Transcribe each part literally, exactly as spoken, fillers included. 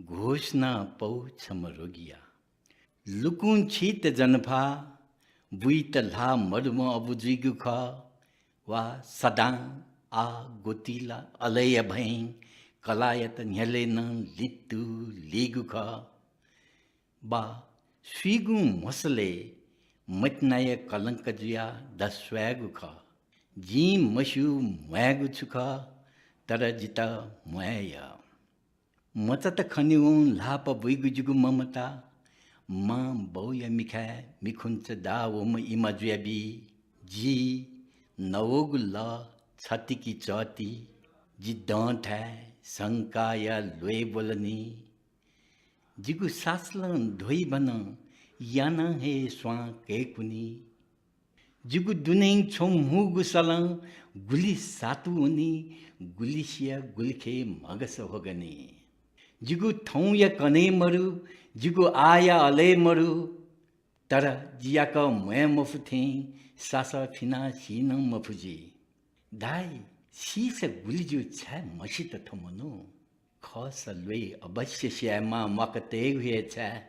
घोषणा पौ छम्ह रोगीया। लुकुं छित जनफा, बुइत ल्हाः मरुम्ह अबु जुइगु खः, वा सदां आः गोतिला अलय्‌या भैं कलाःयात न्ह्यलय् नं लित्तु लीगु खः, वा स्वीगुं म्हसलय् मतिनाया कलंक जुयाः दस्वायेगु खः। जिं मस्यू म्वायेगु छु खः, तर जितः म्वाये या। मचात खनेवं ल्हापा बुइगु जिगु ममता, मां बौया मिखाय् मिखुन्चा दाः वःम्ह इमा जुयाबी। जि नवःगु लः छतिकि चःति, जि दंथाय् संकाया ल्वय् ब्वलनि। जिगु सासलं ध्वइभनं यानां हे स्वां कय्‌कुनि। जिगु दुनें छ्वम्हूगु सलं गुलि सातु वनी, गुलिसिया गुलिखे म्हगस ह्वगनि। जिगु थौंया कनय् मरु, जिगु आःया अलय् मरु, तर जि याकः म्वाये मफु थें सासः फिनाः सी नं मफु जि। धाइ, सीसा गुलि ज्यू छाय् मसित थ्व मनू? खःसा ल्वय् अवश्य स्यायेमाः म्वाका तयेगु हे छाय्?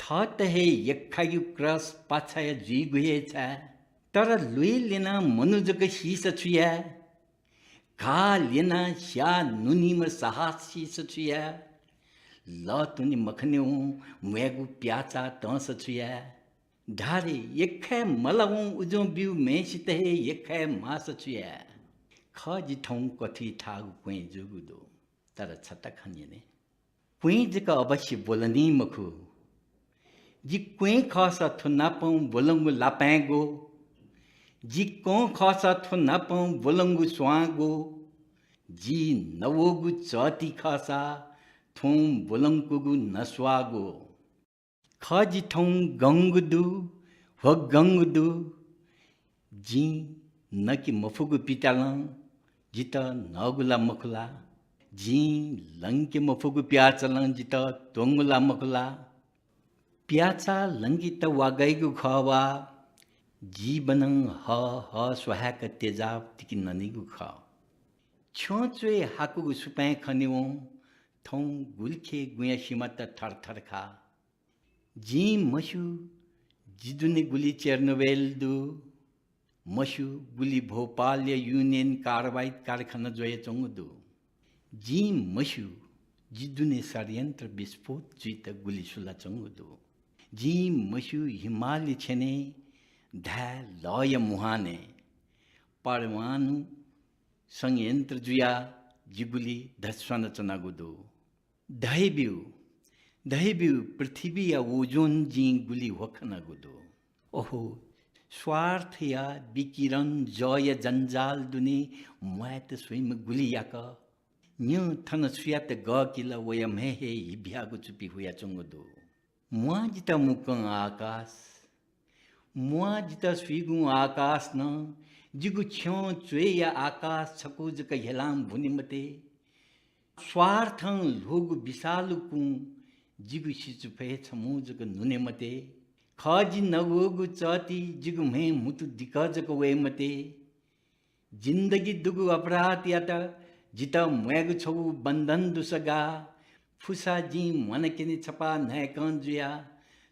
थःत हे यख्खायु क्रस पाछाय् जुइगु हे छाय्? तर ल्वय् ल्यनाः मनू जक सीसा छु याये? घाः ल्यनाः स्याः नुनीम्ह साहस सीसा छु याये? लः तुनि मखनेवं म्वायेगु प्याःचाः तंसा छु याये? धारे यख्खाये मलावं उजं ब्यूम्हय्‌सित हे यख्खाये माःसा छु याये? खः जि थौं कथुइ थाःगु क्वँय् जूगु दु। तर छता खँ न्यने। क्वँय् जक अवश्य ब्वलनी मखु। जि क्वँय् खःसा थ्व नापं ब्वलंगु लापाँय् ग्व। जि कं खःसा थ्व नापं ब्वलंगु स्वां ग्व। जि नवःगु चःति खःसा थ्वं ब्वलंकूगु नस्वाः ग्व। खः जि थौं गंगु दु, ह्वगंगु दु। जिं नके मफुगु पितालं जितः नःगु ला मखु ला? जिं लंके मफुगु प्याःचालं जितः त्वंगु ला मखु ला? प्याःचाः लंकेत वागइगु खः वा जीवनं हः हः स्वाहाय्‌क तेजाब तिकि ननीगु खः। छ्यं च्वय् हाकुगु सुपाँय् खनेवं थौं गुलिखे गुँया सिमात थरथर खः। जिं मस्यू, जि दुने गुलि चेर्नोबेल दु, मस्यू, गुलि भोपालया Union Carbide कारखाना ज्वयाच्वंगु दु। जिं मस्यू, जि दुने षड्यन्त्र विस्फोट जुइत गुलि सुलाच्वंगु दु। जिं मस्यू, हिमालय छेनय् धाये लःया मुहानय् परमाणु संयन्त्र जुयाः जि गुलि धस्वानाच्वनागु दु। धइब्यु, धइब्यु, पृथ्वीया ओजोन जिं गुलि ह्वखनागु दु। ओहो, स्वार्थया विकिरण जःया जन्जाल दुने म्वायेत स्वइम्ह गुलि याकः। न्यँ, थन सुयात गःकिल, वया म्हय् हे हिभ्याःगु चुपि हुयाच्वंगु दु। म्वाः जितः मुक्कं आकाश, म्वाः जितः स्वीगुं आकाश नं, जिगु छ्यं च्वय्‌या आकाश छकू जक हेलां ब्वने मते। स्वार्थं ल्ह्वःगु विशालु कुं जिगु सिचुफय् छम्हु जक नुने मते। खः जि नवःगु चःति, जिगु म्हय् म्हुतु दिकः जक वये मते। जिन्दगी दुगु अपराधयात जितः म्वायेगु छगू बन्धन दुसा गाः। फुसा जिं म्वानाक्यने छपाः न्हाय्‌कं जुयाः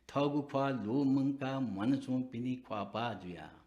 थःगु ख्वाः ल्वःमंकाः म्वानाच्वंपिनि ख्वाःपाः जुयाः।